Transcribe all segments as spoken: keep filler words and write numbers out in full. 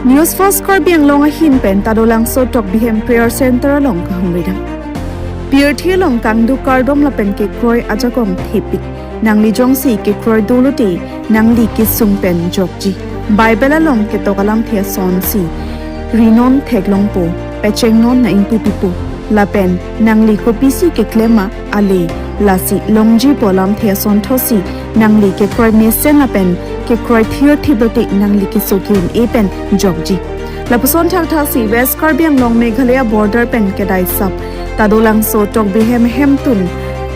News First Karbi Anglong ahin pen Tadolangso Tokbihem Prayer Center along kahumridam. Pirthe along kangduk kardom lapen kekroi ajakong thepik. Nangli jongsi kekroi dolote, nangli kesung pen jokji. Bible along ketok alamthe asonsi rinon theklongpo, pechengnon, na ingpupipo. Lapen nangli kopisi keklem ma ale, lasi longjipo alamthe asonthotsi nangli kekroi mesen lapen kekroi thirthip lote nangli keso ke-un-e pen jokji. Lapuson thakthak si West Karbi Anglong Meghalaya border pen kedai sap Tadolangso Tokbihem Hemtun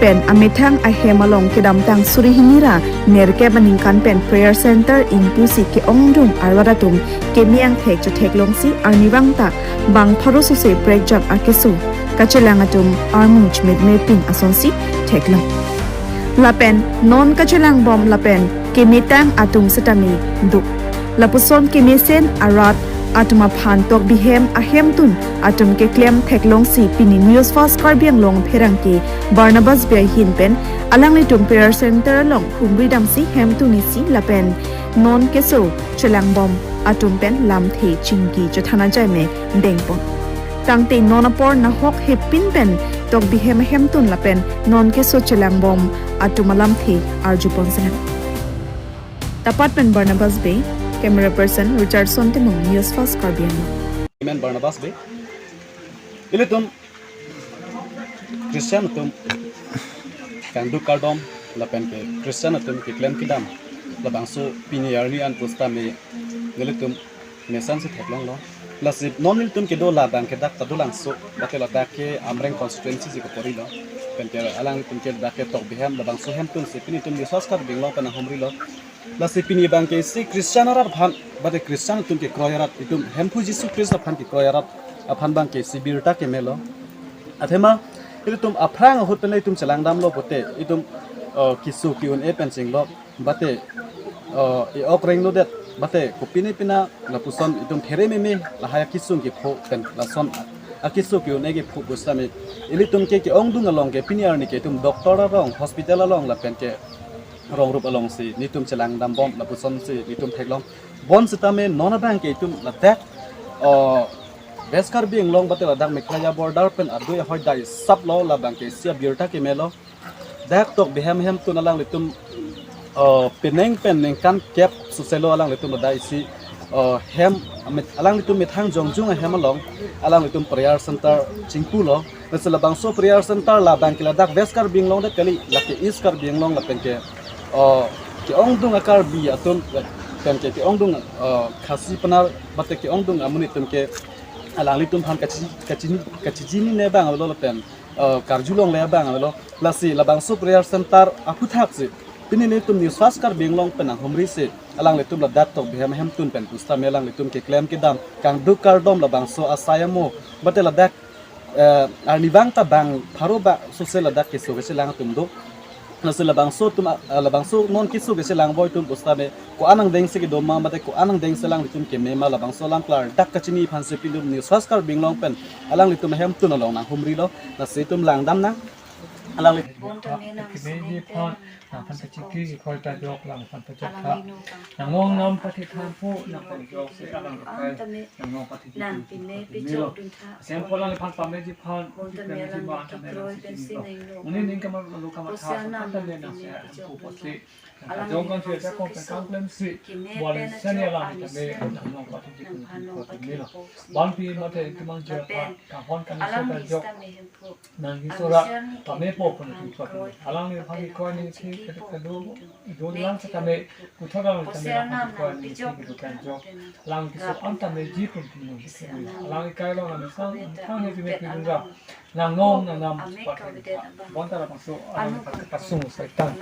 pen amethang ahem along kedamtang suri hini ra nerkep aningkan pen prayer center ingpusi ke-ongdung arwat atum keme angthek chetheklongsi arnivang ta bang pharo sose prekjak akeso kachelang atum armu chimit mepin asonsi theklong. Lapen non kachelangbom lapen kemetang atum setame do. Lapuson kemesen arat atum aphan Tokbihem ahemtun atum keklem theklongsi pini News First Karbi Anglong pherangke Barnabas Bey ahin pen alanglitum prayer center along humridamsi hemtun isi lapen non keso chelangbom atum pen lamthe chingki chethan ajai me dengpon. Tangte non apor nahok hepin pen Tokbihem ahemtun lapen non keso chelangbom atum alamthe arjupon selam. Tapat pen Barnabas Bey, camera person Richardson Timung, News First Karbi Anglong. Amen, Barnabas Bey. Ilitum Christian atum kangduk kardom lapen ke Christian atum keklem kedam labangso pini arni an pusitame nelitum mesensi theklonglo. Lasi non nelitum kedo labang ke dak Tadolangso, bate ladak ke Amreng constituency si keporilo. Pen ke alanglitum ke dak ke Tokbihem labangso hemtunsi pini itum News First Karbi Anglong pen nanghumrilo. Lasi pini abang ke isi Christian arat aphan, bate Christian atum kekroi arat, itum Hemphu Jisu Khristo aphan kekroi arat aphan abang ke isi birta kemelo. Athema ilitum aphrang ahut pen itum chelangdamlo pote itum, eh, keso ke-un-e pen chinglo, bate, eh, e-ok renglodet, bate kopine pina lapuson itum phere meme lahai akesung kepho pen lason akeso ke-un-e kepho pusitame ilitum ke ke-ongdung along ke pini arni ke itum doctor along, hospital along lapen ke rongrup alongsi nelitum chelangdambom lapusonsi nelitum theklong. Bonsitame non abang ke itum ladak, oh, West Karbi Anglong bate ladak Meghalaya border pen adui ahoi dai saplo, labang ke isi abirta kemelo. Dak Tokbihem hemtun alanglitum, oh, penang pen ningkan kep soselo alanglitum ladak isi, oh, hem, alanglitum methang jongjung ahem along alanglitum prayer center chingpulo. Lasi labangso prayer center labang ke ladak West Karbi Anglong det kali, lake East Karbi Anglong lapen ke, oh, ke-ongdung a-Karbi atum pen ke ke-ongdung, oh, Khasi Pnar bate ke-ongdung amonit atum ke alanglitum aphan kachi-, kachini, kachijini ne abang avelo lapen, eh, karjulongle abang avelo. Lasi labangso prayer center aphuthaksi pini nelitum News First Karbi Anglong pen nanghumrisi alanglitum ladak Tokbihem hemtun pen pusitame alanglitum keklem kedam kangduk kardom labangso asai amo bate ladak, eh, arnivang ta bang pharo ba sose ladak keso kechelang atum do. Lasi labangso atum, ah, labangso non keso kechelang boi atum pusitame ko-an angdengsi kedo ma mate ko-an angdengsi alanglitum keme ma labangso alam klardak kachini aphansi pini itum News First Karbi Anglong pen alanglitum ahemtun along nanghumrilo. Lasi itum langdamnang. Alangli Bon ta me nang keme senen ji aphan, pen nangphan pachiki, kroi ta jok, alangphan pachok tha. Alangli no kang. Nang nong nam pathi tha pu, nang pachok si alang an kai, ta me nang nong pathi nang pine pachok dun tha. Asem pu alangliphan pame ji aphan, bon ta me pame ji alang aphan ta me kroi nang pen si nang lo. Uni ning kamar lo kamar tha, ta me nang si alang pu pasi. Nang kajong kan si ajakong pen kangklemsi, keme bon pen seni ajok alang ta me, nang nong pathi ji nang phan nong pathi lo. Bon pi mate kemang ji aphan, kanghon kan si ta jok. Nang Isora, pame po pon tu pon. Alangliphan kekroi ni si ke ke do, do lang setame, puthot alangliphan kekroi ni si ke do kan jok. Alang keso an ta me ji pon tu. Alang kai long alang sang, sang he ji me pi dun ra. Nang nong, nang nam, bon ta labangso, alang kasung Soitan.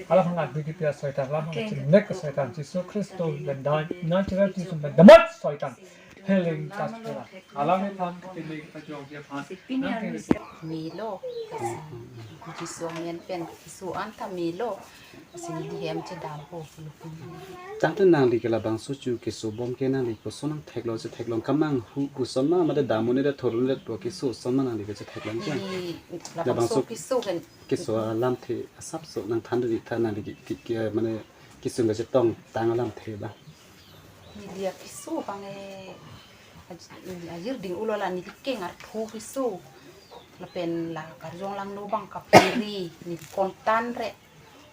Alang hang adu di pia Soitan, alang hang chimek Soitan, Jisu Khristo bendan, nang chira Jisu bendamat Soitan. Healing touch pula. Alangliphan keme kachok ji aphan. Nang keme melo. Jisu amen pen keso an ta melo. Sini di hem chedampo. Tangte nangli ke labangso chu keso bom ke nangli koson nang theklong si theklong kemang hu koson ma mate dam un-e det thor un-e det pu keso son ma nangli ke chetheklong ke. Ni labangso labangso keso kan. Keso alamthe asapso nangthan ri tha nangli ke, ke, ke, mane kesung kachetong tang alamthe ba. Neli akeso abang e, aj-, ajir ding ulo la neli keng arthu keso. Lapen la karjong langno abang kaphere, neli kontan re.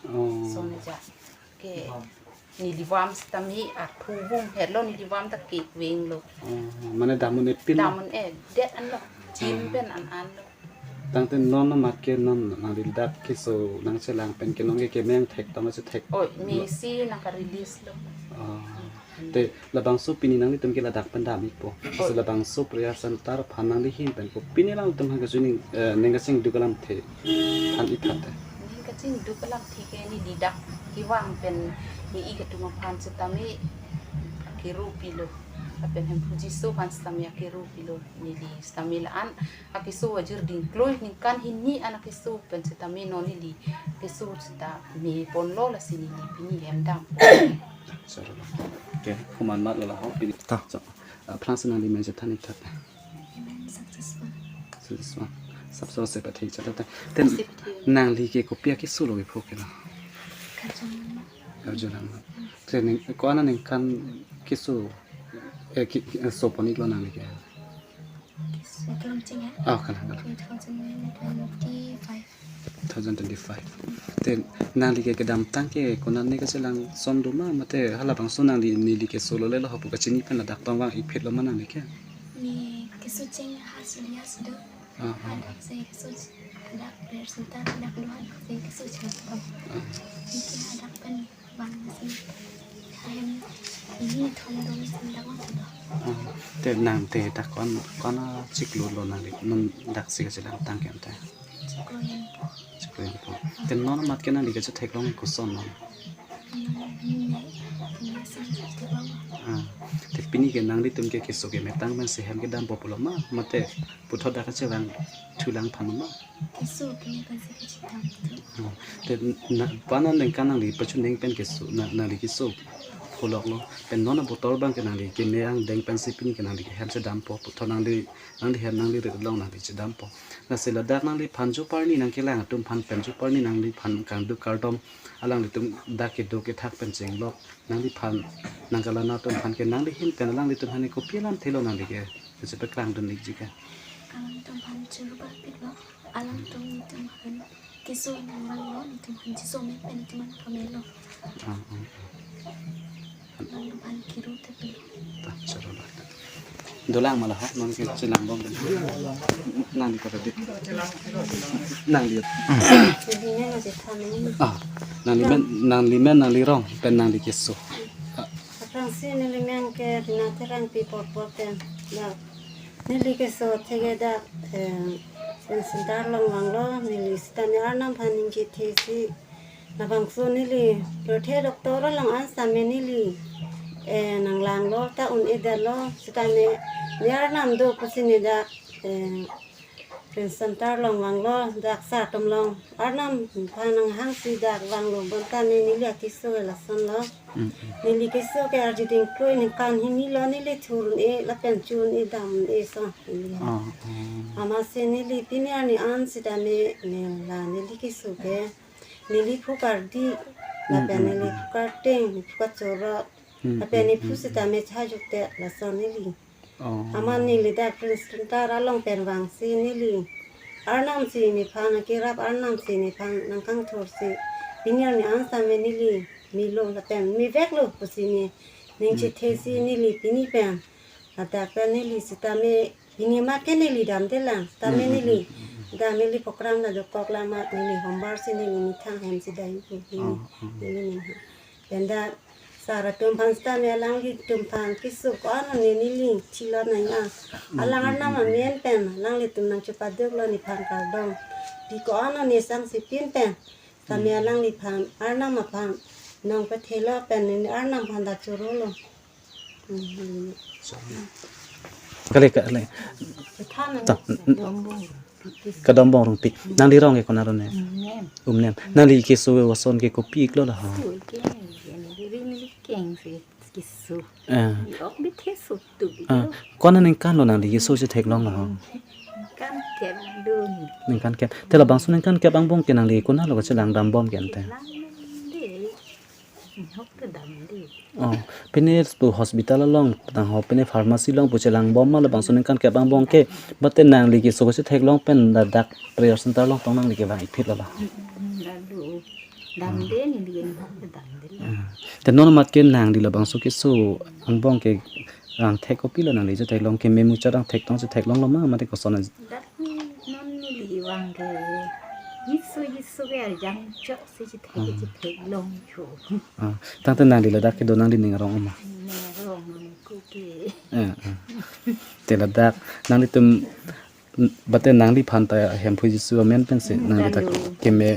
Oh. Lason aja. Ke neli vam sitame arthu bung herlo, neli vam ta keveng lo. Oh, mane dam un-e pin? Dam un-e det anlo. Jim, oh, pen an anlo. Tangte non amat ke non nangli dak keso nangchelang pen ke non ke keme thek tong si thek. Oi, mesi nangka-release lo. Oh. Te labangso pini nanglitum ke ladak pen dam-ikpo. Oi. So labangso prayer center aphan nangli ahin pen ko pini alangtum aphan kachini, eh, ning kachingduk alamthe than-ik tha te. Ning kachingduk alamthe ke neli dak kevang pen ne-ik atum aphan sitame akero pilo. Lapen Hemphu Jisu aphan sitame akero pilo. Neli sitame la-an akeso ajir ding kloi ningkan hini an akeso pen sitame non neli keso sita me ponlo, lasi neli pini hem dam. Sorry. Okay, komat mat lo la ho pini. Ta. So, ah, aphrangsi nangli men chethan-ik tha te. Amen. Successful. Successful. Sapso se pathik chata te. Ten, se pathik, nangli ke kopi akeso lo ipho ke lo? Karjong langno. Karjong langno. Te ning, ko-an aningkan keso, eh, ki, ki, eh, sopon-iklo nangli ke? Keso kelang cheng, eh? Oh, kalang, kalang. Two thousand twenty-five. Two thousand twenty-five. Te nangli ke kedamtang ke konat ne kachelang ason do ma, mate halabangso nangli neli keso lo le lo hapu kachini pen ladak tong vang-ik phit lo ma nangli ke? Ne keso cheng ha suli ha si do. Ah, ah. Hadak si keso ch-, hadak prayer center hadak do, hadak si keso cheng tong. Ah. Neli ke hadak pen vang si. Ahem, ini thom dong si dak vang si do. Ah. Te nang te dak ko-an, ko-an achiklo lo nangli, non dak si kachelang tang ke ante? Chiklo hini po. Chiklo hini po. Te non amat ke nangli kachetheklong koson non? Non, ne, ne si kachetheklong. Ah. Te pini ke nanglitum ke keso kemetang pen si hem kedampo pulo ma, mate puthot dak kachevang thulang aphan ma? Keso keme pen si kachedam thu. Ah. Te na, ko-an aningkan nangli pachuning pen keso, na, nangli keso pholok lo. Pen non abotor abang ke nangli keme angdeng pen si pini ke nangli ke hem chedampo, puthot nangli, nangli hem nangli rit along nangli chedampo. Lasi ladak nangliphan jo parni nangkelang atum aphan pen jo parni nangliphan kangduk kardom, alanglitum dak kedo kethak pen chenglok nangliphan nangkalang atum aphan ke nangli ahin pen alanglitum aphan kopi alamthe lo nangli ke, kachepaklang dun-ikji ke? Alangtum aphan churu parpik lo, alangtum netum aphan keso nanglang lo, netum aphan Jisu amen pen netum aphan pame lo. Ah, ah, ah. Alangtum aphan kero te pilo. Ta, choro la. Dolang ma la ho, non ke chelang bom. Nangli kota di. Nangli. Neli men lo chethan nangji. Ah, nangli men, nangli men, nangli rong, pen nangli keso. Ah. Aphrangsi neli men ke Rina Terangpi Porpor pen. Dak neli keso theke dak, eh, Prince Center along vanglo, neli sitame Arnam aphan ning chethe si. Labangso neli pirthe doctor along an sitame neli, eh, nanglanglo ta un-edetlo, sitame ne Arnam do pusi ne dak, eh, Prince Center along vanglo, dak sar atum along Arnam aphan nanghangsi dak vanglo, bonta ne neli akeso ke lason lo. Mm, mm. Neli keso ke arjuding kloi ningkan hini lo, neli thur un-e lapen chun-e dam un-e so neli. Ah, ah. Amatsi neli pini arni an sitame ne la neli keso ke neli phu kardi, mm, lapen, mm, neli, mm, phu karteng, neli phu kachoro, mm, lapen, mm, neli phu, mm, sitame chajukte lason neli. Oh. Amat neli dak Prince Center along pen vangsi neli Arnam si nephan kerap, Arnam si nephan nangkangthur si pini arni an sitame neli melo lapen mevek lo pusi ne ning, hmm, chethe si, hmm, neli pini pen. Ladak pen neli sitame pini amat ke neli damdelang, sitame, hmm, hmm, neli, hmm, hmm, hmm, dam neli program ta dokok la amat neli hombar si neli methang hem si dai pu pini, oh, oh, neli ning ha. Pen dak sar atum aphan sitame alanglitum aphan keso ko-an ne neli thilo nang ya. Alang, mm, Arnam, mm, mm, amen pen alanglitum nangchepaduk lo, nephan kardom. Pi ko-an ne sangsi pin pen sitame, mm, alangliphan Arnam aphan nangpathelo pen ne Arnam aphan ta choro lo. Mm, mm. Kali, kali. Chethan nang. Ta, mm, Dombong. Kadombong Rongpi. Nangli rong ke konat ro ne? Umnem. Umnem. Nangli keso ason ke kopi-iklo la ho? Su ke, neli ri neli keng si keso. Eh. Ni ok bi keso tu bi. Ah, ko-an aningkan lo nangli keso chetheklong la ho? Ningkan kep dun. Ningkan kep. Te labangso ningkan kep angbong ke nangli konat lo kachelang dambom ke ante? Langdamde. Ni ok te damde. Oh, pine pu hospital along, tangho pine pharmacy along pu chelang bom ma labangso ningkan kep angbong ke, bate nangli keso ko chetheklong pen ladak prayer center along tong nangli kevang ipit lo la. Lalu damde neli ke damde la. Ah. Te non mat ke nangli labangso keso angbong ke rang thek kopilo nangli chetheklong, keme muchot rang thektong chetheklong lo ma mate koson? Dak non neli vang ke Jisu Jisu ke arjang chok si chethek chetheklong cho. Ah, tangte nangli ladak kedo nangli ning arong ma? Ning arong nang ko ke. Eh, eh. Te ladak nanglitum, bate nangliphan ta Hemphu Jisu amen pensi nangli ta keme,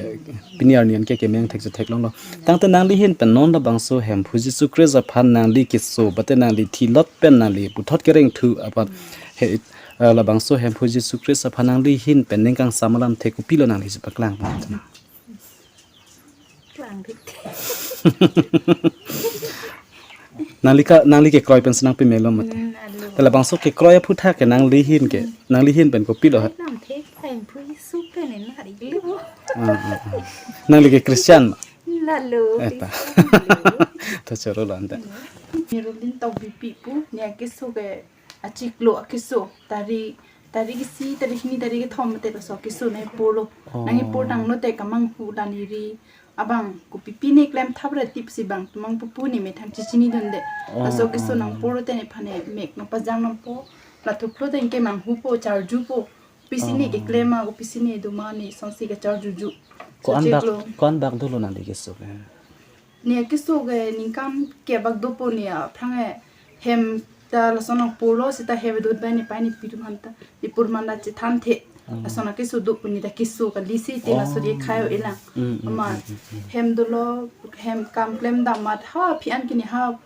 pini arni an ke keme angthek chetheklong lo. Tangte nangli ahin pen non labangso Hemphu Jisu Christ aphan nangli keso, bate nangli thilot pen nangli puthot kereng thu apat he, eh, labangso Hemphu Jisu Christ aphan nangli ahin pen ning kangsam alam thek kopilo nangli chepaklang? Klang thek. Nangli ka, nangli kekroi pensi nangpemelo mate. Hmm, alo. Te labangso kekroi aphuthak ke nangli ahin ke, nangli ahin pen kopilo ha? Lam thek, Hemphu Jisu pen en hari lo. Ah, ah, ah. Nangli ke Christian ma? Lalo, eh, ta. Christian lo. Ta choro lo anta. Nirulin Tokbipi pu, ne keso ke achiklo akeso, tarik, tarik isi, tarik hini, tarik kethom mate laso keso nangpurlo. Oh. Nangpur tanglo te kamanghu dan iri abang kopipi ne klem thapre tipsi bang tumang pupu ne methang chechinidunde. Oh, laso keso, oh, nangpurlo te nephan ne mek nangpajang nangpo, lathuplo te ke manghupo, charjupo. Kopisi ne, oh, keklem ma, kopisi ne do ma ne sonsi kacharjuju. Ko-an bak, chiklo, ko-an bak dolo nangli keso ke? Ne keso ke ningkan kep bak dopo ne aphrang ke hem ta lason nangpurlo seta hem dut bai ne pai ne pi atum aphan ta, ne pur man ta chethanthe. Hmm. Lason keso dopo ne ta keso kali si te laso de khai-o elang. Hmm, hmm, amat, hmm, hmm, hmm, hem dolo, hem kam klem dam amat ha aphi an ke ne ha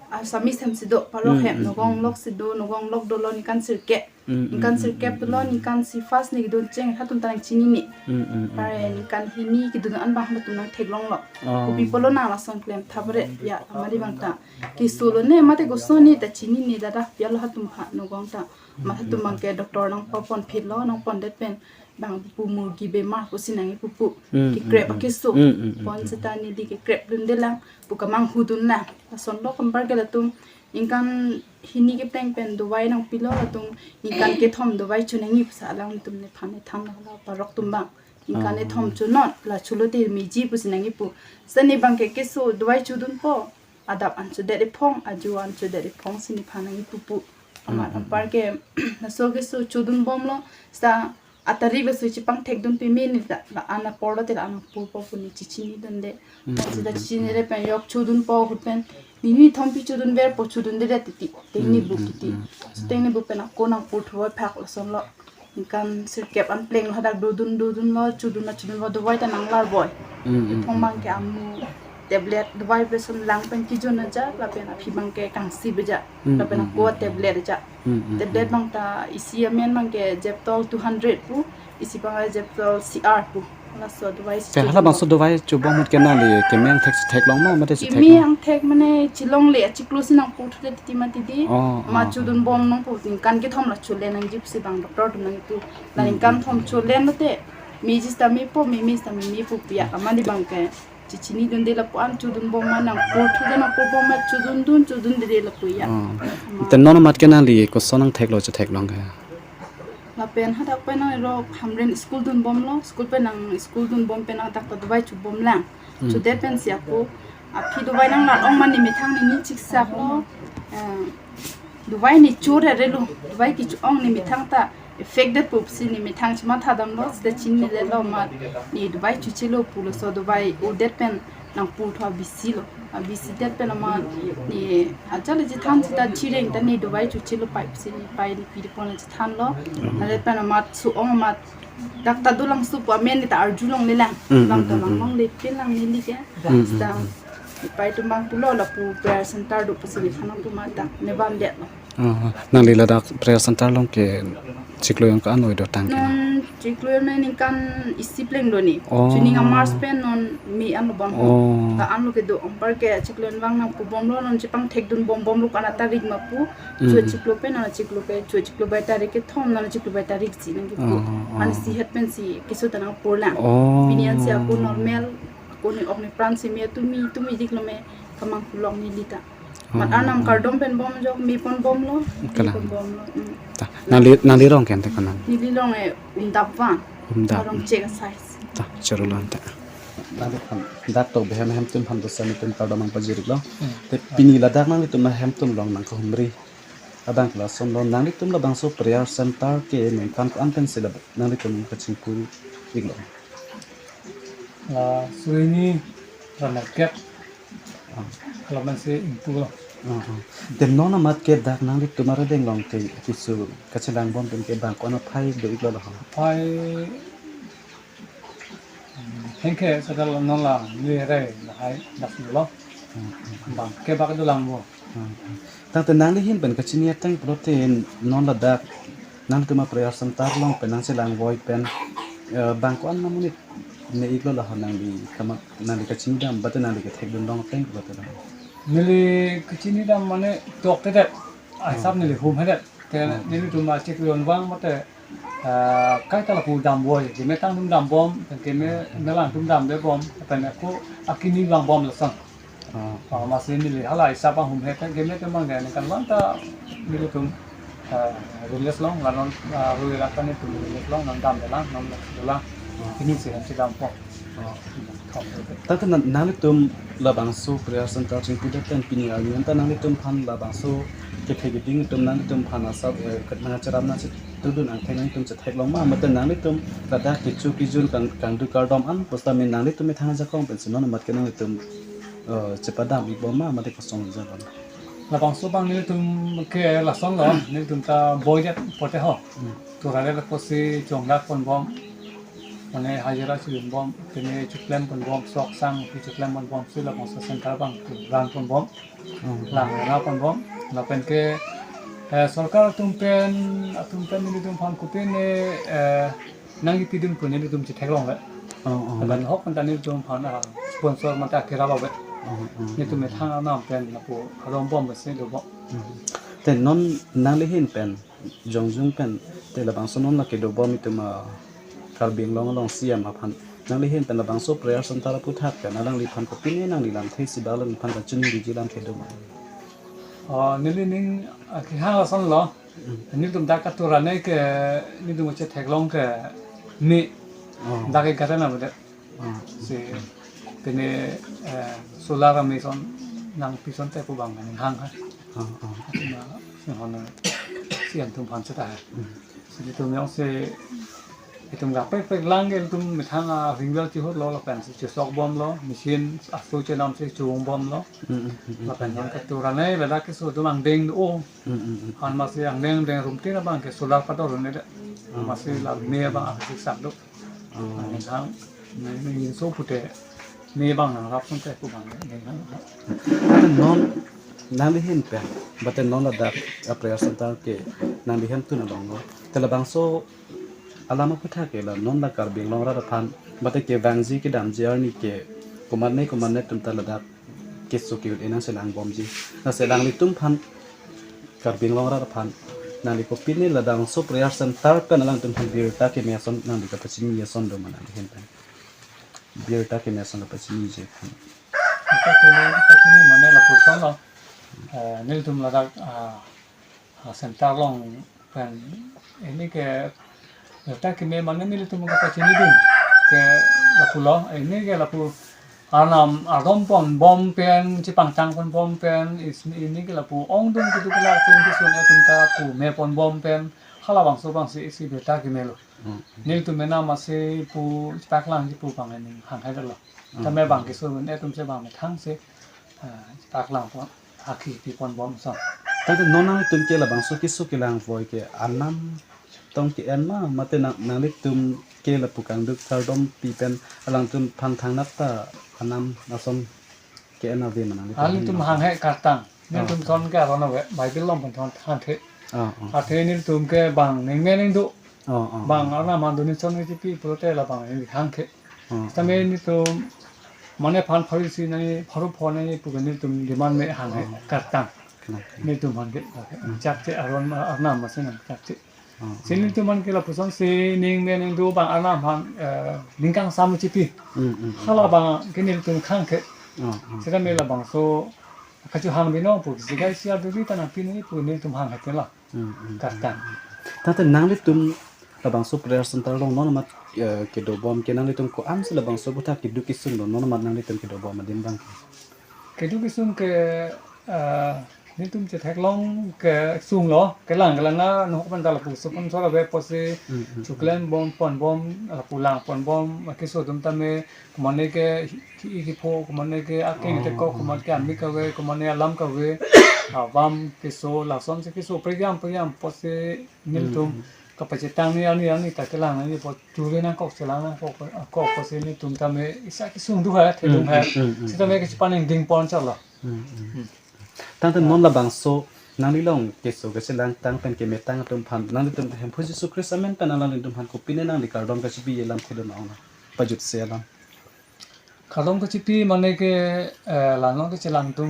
Assamese hem si do, parok hem, hmm, hmm, nogong, hmm, lok si do, nogong lok dolo ningkan sirkep. Mm, mm, ningkan sirkep, mm, dolo, mm, ningkan si first ne kedun cheng, hatum ta nangchinine. Mm, mm, mm, pare, mm, ningkan hini kedun an bang hatum nangtheklonglo. Oh. Kopi pulo nang lason klem thapre, ya, amari bang ta. Keso lo ne, mate koson ne ta chinine, dada, ya lo hatum ha, nogong ta. Mm, hatum, mm, bang ke doctor nangpapon phitlo, nangpondet pen bang pu murgi bemar pusi nangji pupu. Mm, kekrep, mm, mm, akeso. Mm, mm, mm, pon, mm, seta neli kekrepdunde lang, pu kamanghu dunlang. Lason lo kampar ke latum, ningkan hini kepeng pen dovai nangpilo latum, ningkan kethom dovai chonangji pusi alangtum nephan ne than la parok atum bang. Ningkan, ah, kethom chonon, la cholo te meji pusi nangji pu. Seta ne bang ke keso dovai chodunpo, adap an chodet ephong, ajo an chodet ephong si nephan nangji pupu. Amat, mm, mm, ampar ke, laso keso chodunbomlo, seta atarik laso chepangthekdun peme ne ta, la-an apor lo te la-an apor po pu ne chechinidunde. Mm, seta, mm, mm, chechinide, mm, pen yok chodunpo ahut pen, nini thompi chodunverpo, chodundedet titi, tengni, mm, bu, mm, titi. Mm, mm. Tengni bu pen ako nangpurthu phak lason lo. Ningkan sirkep an plenglo hadak dodun dodunlo, chodun la chodunlo, dovai ta nanglar boi. Mm, mm, ephong, mm, bang ke amu tablet dovai peson lang pen kejun aja, lapen aphi bang ke kangsi beja, mm, lapen, mm, ako, mm, mm, tablet aja. Mm, mm, tablet, mm, bang ta isi amen bang ke Zeptol two hundred pu, isi bang ke Zeptol C R pu. Laso dovai si, te hala chodunlo. Bangso dovai chobom ahut ke nangli keme angthek chetheklong ma, mate chetheklong? Keme angthek mane chelongle, achiklo si nangpurthudet titi mati di. Oh, ma, oh, chodunbom nangpo, ningkan kethom la cholen nangji pusi bang doctor atum nangpu. La, mm, ningkan, mm, thom, mm, cholen lote, meji seta mepo, meme seta memepo pu ya, amani bang ke chechinidunde lapu an chodunbom ma nangpurthude nangpurbom ma chodundun chodundede lapu ya. Oh. Ma. Te non amat ke nangli koson angthek lo chetheklong ke? Lapen hadak pen nangrok Hamren school dunbomlo, school pen nang school dunbom pen hadak ta dovai chobomlang. Hmm. Chodet pensi ako aphi dovai nanglar-ong ma ne methang ne ni chiksak lo. Eh, dovai ne chorere lo, dovai kecho-ong ne methang ta effect det pusi ne methang chematha damlo, seta chinine lo ma ne dovai chochelo pulo, laso dovai odet pen nangpurthu abisi lo. Abisi det pen amat ne ajat le chethan seta chireng ta ne dovai chochelo pai pusi ne pai ne pidi pon le chethanlo. Mhm. Ladet pen amat su-ong amat dak ta dolangso pu amen ne ta arjulonglelang. Mm, bang mm, ta mm, bang mm. Longle pinlang neli ke. Mm, mm, seta mm. Pai atum bang pulo lapu prayer center do pusi ne than atum amat ta ne bang det lo. Oh, nangli ladak prayer center along ke chiklo jon ko-an oi dotang ke? Non chiklo jon ne ningkan isi plenglo ne. Oh. Chuning a-March pen non May anlo bom ho. Oh. Ta anlo kedo, anpar ke chiklo jon vang nangpubomlo, non chepangthekdunbom bomlo ko-an atarik ma pu. Mm, chua mm. Chiklo pen, non chiklo ke, chua chiklo bai tarik kethom, non chiklo bai tarik isi nangkipu. Oh, oh, oh. Mane isi het pensi keso ta nangpurlang. Oh. Pini ansi ako normal, ako ne ok ne pran si me tumi, tumi dik lo me kamang pulong neli ta. Mat arnam kardom pen bom jok, me pon bomlo, me Kalang. pon bomlo. Mm. Ta, nangli, nangli rong ke ante konat? Neli rong e Umdap vang. Umdap. Rong chek asai. Ta, choro lo ante. Nangliphan dak to behem hemtun aphan dosa netum kardom nangpajir-iklo. Hmm. Te pini ladak nanglitum hemtun along nangkehumri. Adang kelasonlo, nanglitum labangso prayer center ke ningkan ko-an pensi la nanglitum kachingpu-iklo? La suri hini ra nerkep. Ah. Halaman si ingpulo. Ah, ah. Te non amat ke dak nanglitum arideng along ke keso kachelang bom pen ke bang ko-an aphai do-iklo laho? Aphai, hmm, hengke sadal non la neli re lahai dak lo. Hmm, hmm. Bang ke bak dolang bo. Hmm, hmm. Tangte nangli ahin pen kachini ateng pulote non ladak nangtum a prayer center along pen nangchelang voi pen, eh, bang ko-an amonit me-iklo laho nangli kamat nangli kachini dam, bate nangli kethekdun along ateng pulote laho? Neli kachini dam mane tok tedet. Aisap Hmm. neli humhedet. Te Hmm. nelitum achek yon vang mate, ah, kaita lapu dam voi, keme tang atum dam bom, keme melang atum damde bom, pen ako akini vang bom lason. Ah. Ah, amatsi neli hala aisap ahumhe, keme te mang gani kan vang ta nelitum, ah, release long, la non, ah, rui rak ta nelitum release long, non damde lang, non dolang. Ah. Kini si hem si dam po. Ah. Tangte nang, nanglitum labangso prayer center chingpudet pen pini arni anta nanglitum aphan labangso kethe keding atum nanglitum aphan asap, eh, ket nangcherap nangchetudun angthek nanglitum chetheklong ma, mate nanglitum ladak kecho kejun kang, kangduk kardom an pusitame nanglitum methang ajakong pensi non amat ke nanglitum, eh, chepadam-ik bom ma, mate kosong ajakong? Labangso bang nelitum ke lasonlo, nelitum ta boidet pote ho. Hmm. Turare pusi chongdak pon bom. Mane hajira chilun bom, pine chuklem pon bom, sok sang pi chuklem pon bom, si labangso center bang tu lang pon bom. Hmm. Lang rana pon bom. Lapen ke, eh, sorkar atum pen, atum pen nelitum aphan kopine, eh, nangkepidun pu nelitum chetheklongle. Oh, oh. Lapen ahok anta nelitum aphan, ah, sponsor mate akirap ave. Oh, oh, nelitum oh. Methang arnam pen lapu kardom bom besi do bom. Hmm. Te non nangli ahin pen jongjung pen te labangso non lake dobom itum a Karbi Anglong along C M aphan nangli ahin pen labangso prayer center aputhak pen alangliphan kopine nangli lamthe si ba alangliphan kachiningri ji lamthe do ma? Oh, neli ning, ah, kehang lasonlo. Mm. Nelitum dak katura ne ke nelitum chetheklong ke me. Oh. Dak ke kata na bade. Ah. Si pine, eh, solar ameson nangpison te pu bang ning hang ha. Ah, ah. Athema si hona si antum phan seta ha. Hmm. Si itum jongsi itum gapek pek lang ke itum methang a ring bell chihut lo lapen si chesok bomlo, machine aso chenam si chuong bomlo. Hmm, hmm, hmm, hmm. Lapen non katura ne ladak keso itum angdeng do. Hmm, hmm, hmm. Amatsi angdeng deng rumtin abang ke solar pador ne de. Ah. Amatsi la me abang asiksak do. Oh. Nang hang, nang, nang inso pute, me bang nangrap sung te pu bang, nang hang. Ante non, nangli ahin pen, bate non ladak, a prayer center ke, nangli ahin tun along lo. Te labangso, alam aputhak ke la, non la Karbi Anglong rat aphan, bate kevangji kedamji arni ke, komatne komatne atum ta ladak, keso ke-un-e nangchelang bomji. Lasi alanglitum aphan, Karbi Anglong rat aphan nangli kopine labangso prayer center pen alangtum aphan birta keme ason nangli kapachini ason do ma nangli ahin pen? Birta keme ason kapachiniji aphan. Birta keme kapachini mane lapuson lo. Eh, nelitum ladak, ah, ah, center along pen ini ke birta keme mane nelitum kapachinidun ke lapulo, ini ke lapu arnam ardom pon bom pen, chepangthang pon bom pen, is, ini ke lapu ongdung keduk la atum keso-un-e atum ta pu me pon bom pen, halabangso bang si isi birta keme lo. Hmm. Nelitum mena amatsi pu chepaklangji pu bang ning hang hai lo. Hmm. Tame bang keso-un-e atum si bang methang si, ah, chepaklang pon, akhi pi pon bom so. Tangte non nangtum ke labangso keso kelang voi ke arnam tong ke-en ma, mate nang, nanglitum ke lapu kangduk kardom pi pen alangtum aphan thangnat ta arnam ason ke-en ave ma nangli? Alitum hang hai kartang. Nelitum, ah, son ke aron ave, Bible along pen thon thanthe. Ah, ah. Athe nelitum ke bang ningme ning do. Ah, ah, bang, ah, arnam han do ni son ni chipi pulote labang ni hangkhe. Ah, tame, ah, nelitum mane phan phari isi nangji, pharo pho nangji pu ke nelitum demand me hang hai, ah, kartang. Kena, kena. Nelitum hangkhe. Hmm. Chakche aron arnam ason nang chakche. Ah, si, ah, nelitum aphan ke lapuson si ningme ning do bang arnam han, eh, ningkangsam chipi. Hmm, hmm, hmm. Halabang ke nelitum khangkhe. Ah, ah. Seta me labangso Kachohang binong pu, sigai siar duri ta nangpi nangji pu nelitum hang haitin lo. Hmm, hmm. Kartang. Tangte nanglitum labangso prayer center along non amat, eh, kedobom ke nanglitum ko-ansi labangso aphuthak keduk kesung lo, non amat nanglitum kedobom adim abang ke? Keduk kesung ke, eh, nelitum chetheklong kesung lo, kelang kelang na nokpen ta lapuson pon so kave pusi, hmm, hmm, chuklem bom pon bom, lapu lang pon bom, keso atum tame, komane ke hi-, hi-, hipho, komane ke akeng, oh, tekok, oh, komane ke amik kave, komane alam kave, abam keso, lasonsi keso, prekjam prekjam pusi nelitum, hmm, hmm, kapachetang ni ani ani ta kelang ni pu, churi nangkok, chelang nangkok, kok pusi nelitum tame isi kesung do hai, thedung hai. Hmm, hmm, hmm, hmm. Sitame kechepaningding pon chot lo. Hmm, hmm. Hmm. Tangte non labangso nanglilong keso kechelang tang pen kemetang atum aphan, nanglitum Hemphu Jisu Khristo amen pen alanglitum aphan kopine nangli kardom kachipi alam kedo nang na pajutse alam? Kardom kachipi mane ke, eh, la non kechelang atum,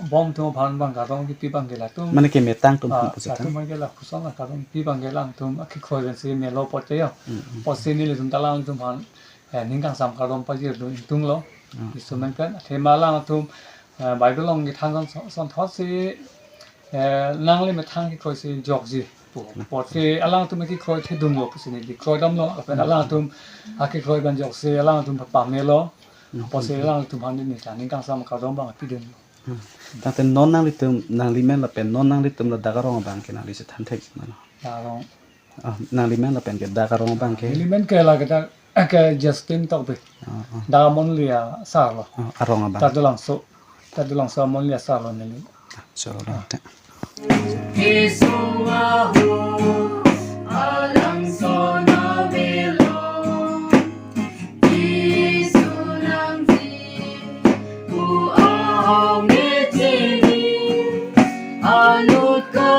bom atum aphan abang kardom kipi abang ke latum. Mane kemetang atum aphan, ah, pusi tang? Latum abang ke lapuson la kardom kipi abang ke alangtum akekroi pensi melo pote yo. Hmm, hmm. Pusi nelitum ta alangtum aphan, eh, ning kangsam kardom pajir dun ingtung lo. Hmm. Instrument pen, athema alangtum, eh, Bible along kethang son, son thotsi, eh, nangli methang kekroisi jokji pu. Hmm. Pusi alangtum kekroi thedung lo pusi neli kroidam lo, lapen, hmm, alangtum akekroi abang joksi alangtum pamelo. Hmm. Pusi alangtum aphan neli ta ning kangsam kardom abang pidun lo. Hmm. Tangte non nanglitum, nangli men lapen non nanglitum ladak arong abang ke nangli chethan thek mano? Arong. Ah, nangli men lapen ke dak arong abang ke? Neli men ke la ke dak, ke Justin Tokbi. Ah, ah. Dak Amonli asar lo. Ah, arong abang? Tadulangso. Tadulangso Amonli asar lo neli. Ah, choro, ah, te. Kesung ahut alangson avelo. Jisu nangji pu ahong nechini, anut ko